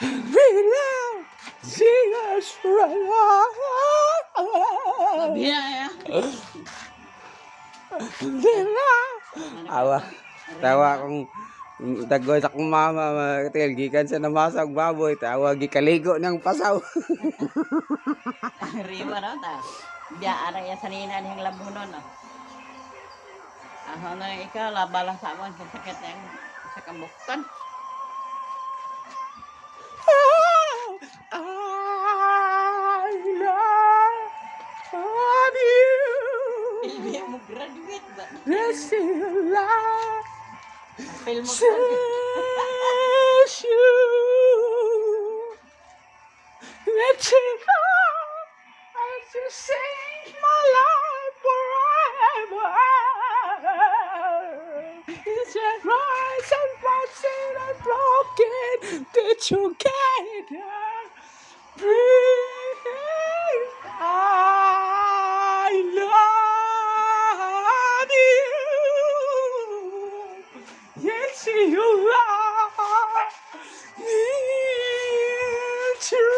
We love Jesus right. Biya ya. Awa. Tawa kung tagoy sa akong mama, mga gikan sa namasag baboy, tawa gikaligo ng pasaw. Riwa na ta. Biya ara ya sanina niyang labunon. Ah. Aho na ikaw labala sa amon sa sakit yang sa kambuktan. I love you. Pilbi mo graduate ba? This is life. Apil mo graduate. Says you. Let's it as you save my life forever. It's a rise and rising and broken that together. Breathe. I love you. Yes, you love me too.